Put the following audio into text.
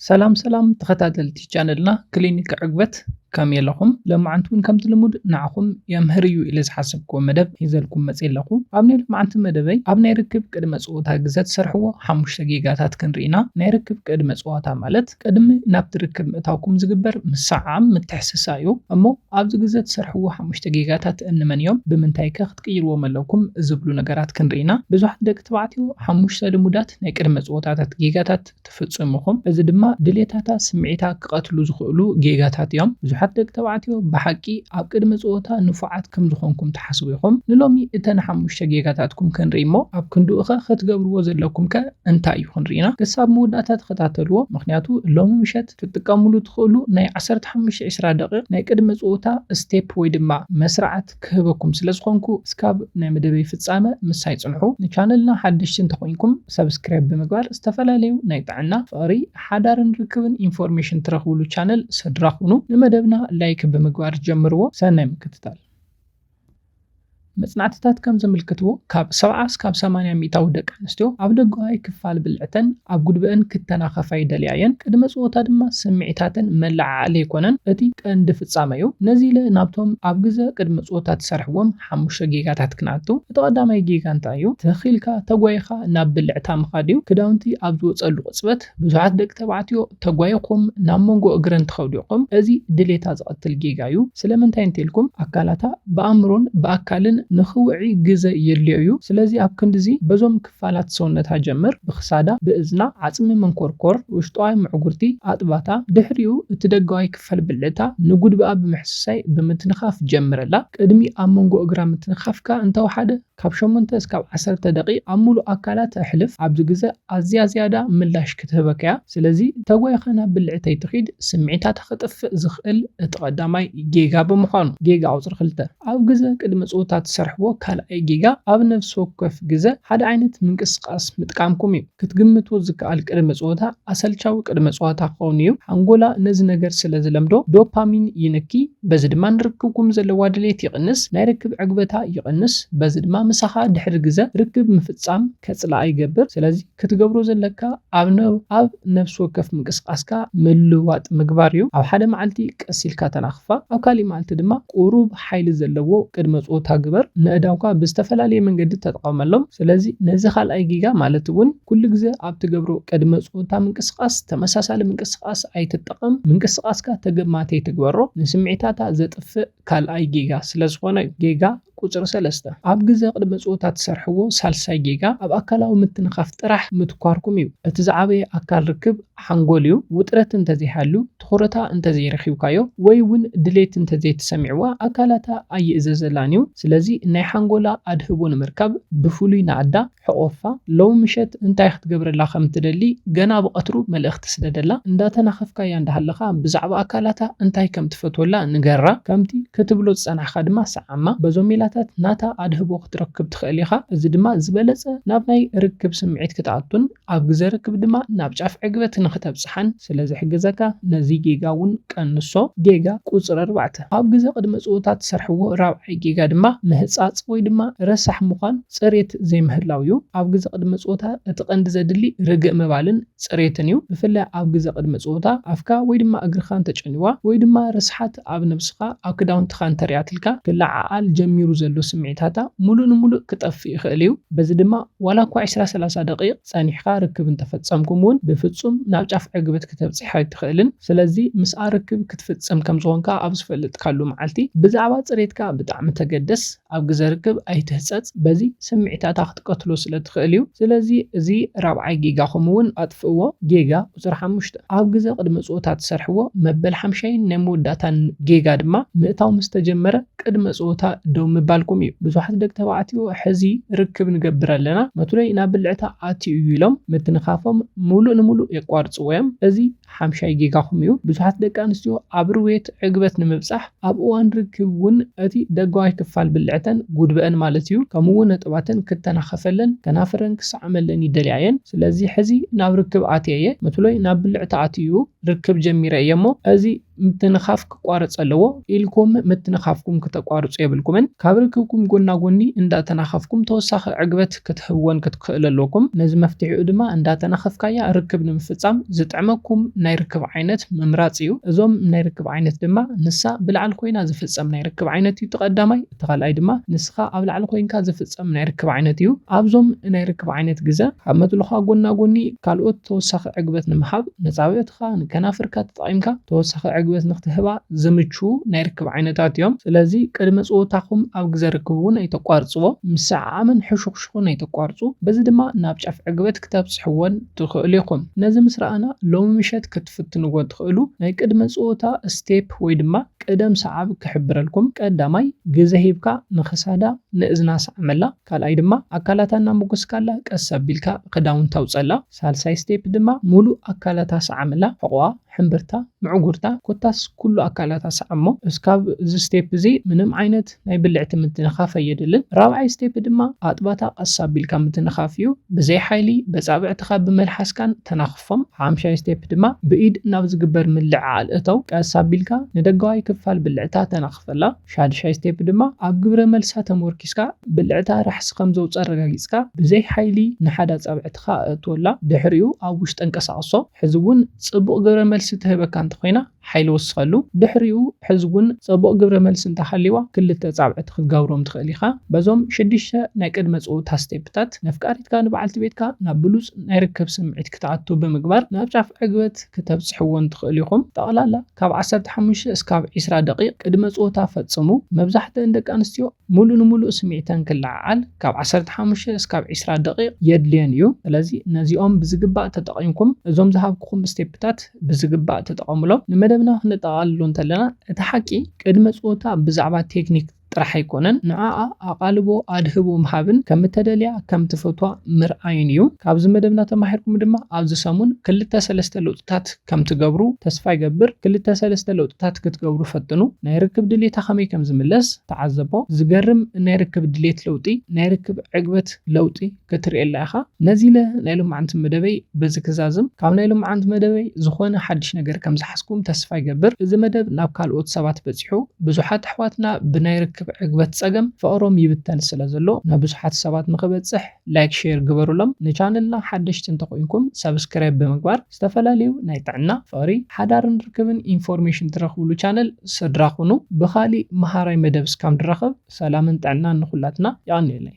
ሰላም ሰላም ተኸታተልቲ ቻነልና ክሊኒክ ዕግበት፣ ከመይ ኣለኹም? ሎማዓንቲ እውን ከምቲ ልሙድ ንዓኹም የምህር እዩ ኢለ ዝሓሰብክዎ መደብ ሒዘልኩም መፅየ ኣለኹ። ኣብ ናይ ሎማዓንቲ መደበይ ኣብ ናይ ርክብ ቅድመ ፀወታ ግዘ ትሰርሕዎ ሓሙሽተ ጌጋታት ክንርኢ ኢና። ናይ ርክብ ቅድመ ፀወታ ማለት ቅድሚ ናብቲ ርክብ ምእታውኩም ዝግበር ምስዕዓም፣ ምትሕስሳ እዩ። እሞ ኣብዚ ግዘ ትሰርሕዎ ሓሙሽተ ጌጋታት እንመን እዮም? ብምንታይ ከ ክትቅይርዎም ኣለኩም? ዝብሉ ነገራት ክንርኢ ኢና። ብዙሓት ደቂ ተባዕትዮ ሓሙሽተ ልሙዳት ናይ ቅድመ ፀወታታት ጌጋታት ትፍፅሙ ኢኹም። እዚ ድማ ድሌታታ ስምዒታ ክቐትሉ ዝኽእሉ ጌጋታት እዮም። ብዙሓት ደቂ ተባዕትዮ ብሓቂ ኣብ ቅድመ ፀወታ ንፉዓት ከም ዝኾንኩም ትሓስቡ ኢኹም። ንሎሚ እተን ሓሙሽተ ጌጋታትኩም ክንርኢ እሞ ኣብ ክንድኡ ኸ ክትገብርዎ ዘለኩም ከ እንታይ እዩ ክንርኢ ኢና። ክሳብ መወዳእታ ተኸታተልዎ፣ ምኽንያቱ ሎሚ ምሸት ክትጥቀምሉ ትኽእሉ ናይ ዓሰርተ ሓሙሽተ ዒስራ ደቂቕ ናይ ቅድመ ፀወታ ስቴፕ ወይ ድማ መስርዓት ክህበኩም ስለ ዝኾንኩ እስካብ ናይ መደበይ ፍጻመ ምሳይ ጽንሑ። ንቻነልና ሓደሽቲ እንተኾይንኩም ሰብስክራይብ ብምግባር ዝተፈላለዩ ናይ ጥዕና፣ ፍቕሪ፣ ሓዳርን ርክብን ኢንፎርሜሽን ትረኽብሉ ቻነል ስድራ ኩኑ። ንመደብና ላይክ ብምግባር ጀምርዎ። ሰናይ ምክትታል። መጽናዕትታት ከም ዘመልክትዎ ካብ ሰብዓ እስካብ ሰማንያ ሚእታዊ ደቂ ኣንስትዮ ኣብ ደጋዊ ክፋል ብልዕተን ኣብ ጉድበአን ክተናኸፋ ይደልያ እየን። ቅድመ ጸወታ ድማ ስምዒታተን መለዓዓሊ ኣይኮነን፣ እቲ ቀንዲ ፍጻመ እዩ። ነዚ ኢለ ናብቶም ኣብ ግዘ ቅድመ ጸወታ ትሰርሕዎም ሓሙሽተ ጌጋታት ክንኣቱ። እቲ ቀዳማይ ጌጋ እንታይ እዩ? ትኽ ኢልካ ተጓይኻ ናብ ብልዕታ ምኻድ እዩ። ክዳውንቲ ኣብ ዝወጸሉ ቅጽበት ብዙሓት ደቂ ተባዕትዮ ተጓይኹም ናብ መንጎ እግረን ትኸዱ ኢኹም። እዚ ድሌታ ዝቐትል ጌጋ እዩ። ስለምንታይ እንተልኩም ኣካላታ ብኣእምሮን ብኣካልን ንኽውዒ ግዘ የድልዮ እዩ። ስለዚ ኣብ ክንድዚ በዞም ክፋላት ሰውነታ ጀምር፣ ብኽሳዳ፣ ብእዝና፣ ዓጽሚ መንኮርኮር፣ ውሽጣዊ ምዕጉርቲ፣ ኣጥባታ፣ ድሕሪኡ እቲ ደጋዊ ክፋል ብልዕታ ንጉድበኣ ብምሕስሳይ ብምትንኻፍ ጀምረላ። ቅድሚ ኣብ መንጎ እግራ ምትንኻፍካ እንተወሓደ ካብ ሸሞንተ እስካብ ዓሰርተ ደቂቕ ኣብ ሙሉእ ኣካላት ኣሕልፍ። ኣብዚ ግዘ ኣዝያ ዝያዳ ምላሽ ክትህበካ እያ። ስለዚ ተጓይኻ ናብ ብልዕተይ ትኺድ ስምዒታታ ክጥፍእ ዝኽእል እቲ ቀዳማይ ጌጋ ብምዃኑ። ጌጋ ቁፅሪ ክልተ፣ ኣብ ግዘ ቅድመ ጸወታ ትሰርሕዎ ካልኣይ ጌጋ ኣብ ነፍሲ ወከፍ ግዘ ሓደ ዓይነት ምንቅስቃስ ምጥቃምኩም እዩ። ክትግምትዎ ዝከኣል ቅድመ ጸወታ ኣሰልቻዊ ቅድመ ጸወታ ክኸውን እዩ። ሓንጎላ ነዚ ነገር ስለ ዝለምዶ ዶፓሚን ይንኪ፣ በዚ ድማ ንርክብኩም ዘለዋ ድሌት ይቕንስ፣ ናይ ርክብ ዕግበታ ይቕንስ፣ በዚ ድማ ምሳኻ ድሕሪ ግዘ ርክብ ምፍጻም ከጽልኣ ይገብር። ስለዚ ክትገብሮ ዘለካ ኣብ ነ-፣ ኣብ ነፍሲ ወከፍ ምንቅስቃስካ ምልዋጥ ምግባር እዩ። ኣብ ሓደ መዓልቲ ቀስ ኢልካ ተናኽፋ፣ ኣብ ካሊእ መዓልቲ ድማ ቁሩብ ሓይሊ ዘለዎ ቅድመ ጸወታ ግበር። ነእዳውካ ብዝተፈላለየ መንገዲ ተጠቐመሎም። ስለዚ ነዚ ካልኣይ ጌጋ ማለት እውን ኩሉ ግዘ ኣብ ትገብሮ ቅድመ ጸወታ ምንቅስቃስ ተመሳሳሊ ምንቅስቃስ ኣይትጠቐም። ምንቅስቃስካ ተገማቲ ኣይትግበሮ። ንስምዒታታ ዘጥፍእ ካልኣይ ጌጋ ስለ ዝኾነ እዩ። ጌጋ ቁፅሪ ሰለስተ፣ ኣብ ግዘ ቅድመ ጸወታ ትሰርሕዎ ሳልሳይ ጌጋ ኣብ ኣካላዊ ምትንኻፍ ጥራሕ ምትኳርኩም እዩ። እቲ ዝዓበየ ኣካል ርክብ ሓንጎል እዩ። ውጥረት እንተዘይሃልዩ፣ ትኹረታ እንተዘይረኺብካዮ፣ ወይ እውን ድሌት እንተዘይተሰሚዕዋ ኣካላታ ኣይእዘዘላን እዩ። ስለዚ ናይ ሓንጎላ ኣድህቦ ንምርካብ ብፍሉይ ንኣዳ ሕቆፋ፣ ሎሚ ምሸት እንታይ ክትገብረላ ከም ትደሊ ገና ብቐትሩ መልእኽቲ ስደደላ። እንዳተናኸፍካያ እንዳሃለኻ ብዛዕባ ኣካላታ እንታይ ከም ትፈትወላ ንገራ። ከምቲ ክትብሎ ዝጸናሕካ ድማ ሰዓማ። በዞም ሜላታት ናታ ኣድህቦ ክትረክብ ትኽእል ኢኻ። እዚ ድማ ዝበለጸ ናብ ናይ ርክብ ስምዒት ክትኣቱን ኣብ ግዘ ርክብ ድማ ናብ ጫፍ ዕግበት ንክተብጽሓን ስለ ዝሕግዘካ ነዚ ጌጋ እውን ቀንሶ። ጌጋ ቁጽሪ ኣርባዕተ፣ ኣብ ግዘ ቅድመ ጸወታ ትሰርሕዎ ራብዓይ ጌጋ ድማ ምህጻጽ ወይ ድማ ረሳሕ ምዃን፣ ጽሬት ዘይምህላው እዩ። ኣብ ግዘ ቅድመ ጸወታ እቲ ቀንዲ ዘድሊ ርግእ ምባልን ጽሬትን እዩ። ብፍላይ ኣብ ግዘ ቅድመ ጸወታ ኣፍካ ወይ ድማ እግርኻ እንተጨንዋ ወይ ድማ ርስሓት ኣብ ነብስኻ ኣብ ክዳውንትኻ እንተሪኣትልካ ክለዓዓል ጀሚሩ ዘሎ ስምዒታታ ሙሉእ ንሙሉእ ክጠፍእ ይኽእል እዩ። በዚ ድማ ዋላ እኳ ዕስራ ሰላሳ ደቂቕ ጸኒሕካ ርክብ እንተፈጸምኩም እውን ብፍጹም ናብ ጫፍ ዕግበት ክተብጽሕ ኣይትኽእልን። ስለዚ ምስኣ ርክብ ክትፍጽም ከም ዝኾንካ ኣብ ዝፈልጥካሉ መዓልቲ ብዛዕባ ጽሬትካ ብጣዕሚ ተገደስ። ኣብ ግዘ ርክብ ኣይትህጸጽ። በዚ ስምዒታታ ክትቀትሎ ስለ ትኽእል እዩ። ስለዚ እዚ ራብዓይ ጌጋኹም እውን ኣጥፍእዎ። ጌጋ ቁጽሪ ሓሙሽተ፣ ኣብ ግዘ ቅድመ ጸወታ ትሰርሕዎ መበል ሓምሻይን ናይ መወዳእታን ጌጋ ድማ ምእታው ምስ ተጀመረ ቅድመ ጸወታ ደው ምባልኩም እዩ። ብዙሓት ደቂ ተባዕትዮ ሕዚ ርክብ ንገብር ኣለና፣ መትሎይ ናብ ብልዕታ ኣትዩ እዩ ኢሎም ምትንኻፎም ሙሉእ ንሙሉእ የቋርጽዎ እዮም። እዚ ሓምሻይ ጌጋኹም እዩ። ብዙሓት ደቂ ኣንስትዮ ኣብ ርውየት ዕግበት ንምብጻሕ ኣብ እዋን ርክብ እውን እቲ ደጋዋይ ክፋል ብልዕተን ጉድበአን ማለት እዩ፣ ከምኡ እውን ነጥባተን ክተናኸፈለን ከናፍረን ክሰዓመለን ይደልያ እየን። ስለዚ ሕዚ ናብ ርክብ ኣትየ እየ፣ መትሎይ ናብ ብልዕታ ኣትዩ ርክብ ጀሚረ እየ እሞ እዚ ምትንኻፍ ክቋረጽ ኣለዎ ኢልኩም ምትንኻፍኩም ክተቋርጹ የብልኩምን። ካብ ርክብኩም ጎና ጎኒ እንዳተናኸፍኩም ተወሳኺ ዕግበት ክትህብዎን ክትክእሉ ኣለኩም። ነዚ መፍትሒኡ ድማ እንዳተናኸፍካያ ርክብ ንምፍጻም ዝጥዕመኩም ናይ ርክብ ዓይነት ምምራጽ እዩ። እዞም ናይ ርክብ ዓይነት ድማ ንሳ ብላዕሊ ኮይና ዝፍጸም ናይ ርክብ ዓይነት እዩ፣ እቲ ቀዳማይ። እቲ ካልኣይ ድማ ንስኻ ኣብ ላዕሊ ኮይንካ ዝፍጸም ናይ ርክብ ዓይነት እዩ። ኣብዞም ናይ ርክብ ዓይነት ግዘ ካብ መትሎኻ ጎና ጎኒ ካልኦት ተወሳኺ ዕግበት ንምሃብ ነጻብዕትኻ ንከናፍርካ ተጠቒምካ ተወሳኺ ዕግበት ንክትህባ ዝምችዉ ናይ ርክብ ዓይነታት እዮም። ስለዚ ቅድመ ጸወታኹም ኣብ ግዘ ርክብ እውን ኣይተቋርጽዎ። ምስዓዓምን ሕሹኽሹኽን ኣይተቋርጹ። በዚ ድማ ናብ ጫፍ ዕግበት ክተብጽሕዎን ትኽእሉ ኢኹም። ነዚ ምስ ረኣና ሎሚ ምሸት ክትፍትንዎ ትኽእሉ ናይ ቅድመ ጸወታ ስቴፕ ወይ ድማ ቅደም ሰዓብ ክሕብረልኩም። ቀዳማይ ግዘ ሂብካ ንኽሳዳ ንእዝና ሰዓመላ። ካልኣይ ድማ ኣካላታ እናመጎስካላ ቀስ ኣቢልካ ክዳውንታ ኣውፀላ። ሳልሳይ ስቴፕ ድማ ሙሉእ ኣካላታ ሰዓመላ። ሕቑኣ፣ ሕምብርታ፣ ምዕጉርታ ኮታስ ኩሉ ኣካላታ ሰዓሞ። እስካብ እዚ ስቴፕ እዚ ምንም ዓይነት ናይ ብልዕቲ ምትንኻፍ ኣየድልን። ራብዓይ ስቴፕ ድማ ኣጥባታ ቀስ ኣቢልካ ምትንኻፍ እዩ። ብዘይ ሓይሊ በጻብዕትኻ ብመልሓስካን ተናኽፎም። ሓምሻይ ስቴፕ ድማ ብኢድ ናብ ዝግበር ምልዕዓል እተው። ቀስ ኣቢልካ ንደጋዋይ ክፋል ብልዕታ ተናኽፈላ። ሻድሻይ ስቴፕ ድማ ኣብ ግብረ መልሳ ተመርኪስካ ብልዕታ ራሕሲ ከም ዘውፅእ ኣረጋጊፅካ ብዘይ ሓይሊ ንሓደ ኣጻብዕትኻ እእትወላ። ድሕሪኡ ኣብ ውሽጢ ኣንቀሳቕሶ። ሕዚ እውን ጽቡቕ ግብረ መልሲ ትህበካ እንተኾይና ሓይሊ ወስኸሉ። ድሕሪኡ ሕዚ እውን ጽቡቕ ግብረ መልሲ እንተሃልይዋ ክልተ ኣጻብዕቲ ክትገብሮም ትኽእል ኢኻ። በዞም ሽዱሽተ ናይ ቅድመ ጸወታ ስቴፕታት ነፍቃሪትካ ንበዓልቲ ቤትካ ናብ ብሉጽ ናይ ርክብ ስምዒት ክትኣቱ ብምግባር ናብ ጫፍ ዕግበት ክተብጽሕዎን ትኽእሉ ኢኹም። ጠቕላላ ካብ ዓሰርተ ሓሙሽተ እስካብ ዒስራ ደቂቕ ቅድመ ጸወታ ፈጽሙ። መብዛሕትአን ደቂ ኣንስትዮ ሙሉእ ንሙሉእ ስምዒተን ክለዓዓል ካብ ዓሰርተ ሓሙሽተ እስካብ ዒስራ ደቂቕ የድልየን እዩ። ስለዚ ነዚኦም ብዝግባእ ተጠቒምኩም እዞም ዝሃብኩኹም ስቴፕታት ብዝግባእ ተጠቐሙሎም። ንመደብና ክንጠቓልሎ እንተለና እቲ ሓቂ ቅድመ ጸወታ ብዛዕባ ቴክኒክ ጥራሕ ኣይኮነን፣ ንዓኣ ኣቓልቦ ኣድህቦ ምሃብን ከም እተደልያ ከም ትፈትዋ ምርኣይን እዩ። ካብዚ መደብና ተማሂርኩም ድማ ኣብዚ ሰሙን ክልተ ሰለስተ ለውጥታት ከም ትገብሩ ተስፋ ይገብር። ክልተ ሰለስተ ለውጥታት ክትገብሩ ፈትኑ። ናይ ርክብ ድሌታ ከመይ ከም ዝምለስ ተዓዘቦ። ዝገርም ናይ ርክብ ድሌት ለውጢ፣ ናይ ርክብ ዕግበት ለውጢ ክትርእየላ ኢኻ። ነዚ ኢለ ናይ ሎማዓንቲ መደበይ በዚ ክዛዝም። ካብ ናይ ሎማዓንቲ መደበይ ዝኾነ ሓድሽ ነገር ከም ዝሓዝኩም ተስፋ ይገብር። እዚ መደብ ናብ ካልኦት ሰባት በጺሑ ብዙሓት ኣሕዋትና ብናይ ርክብ ዕግበት ጸገም ፍቕሮም ይብተን ስለ ዘሎ፣ ናብ ብዙሓት ሰባት ንኽበጽሕ ላይክ፣ ሼር ግበሩሎም። ንቻነልና ሓደሽቲ እንተኾይንኩም ሰብስክራይብ ብምግባር ዝተፈላለዩ ናይ ጥዕና፣ ፍቕሪ፣ ሓዳርን ርክብን ኢንፎርሜሽን ትረኽብሉ ቻነል ስድራ ኩኑ። ብኻሊእ መሃራይ መደብ እስካብ ንራኸብ ሰላምን ጥዕናን ንኹላትና። የቐንየለይ።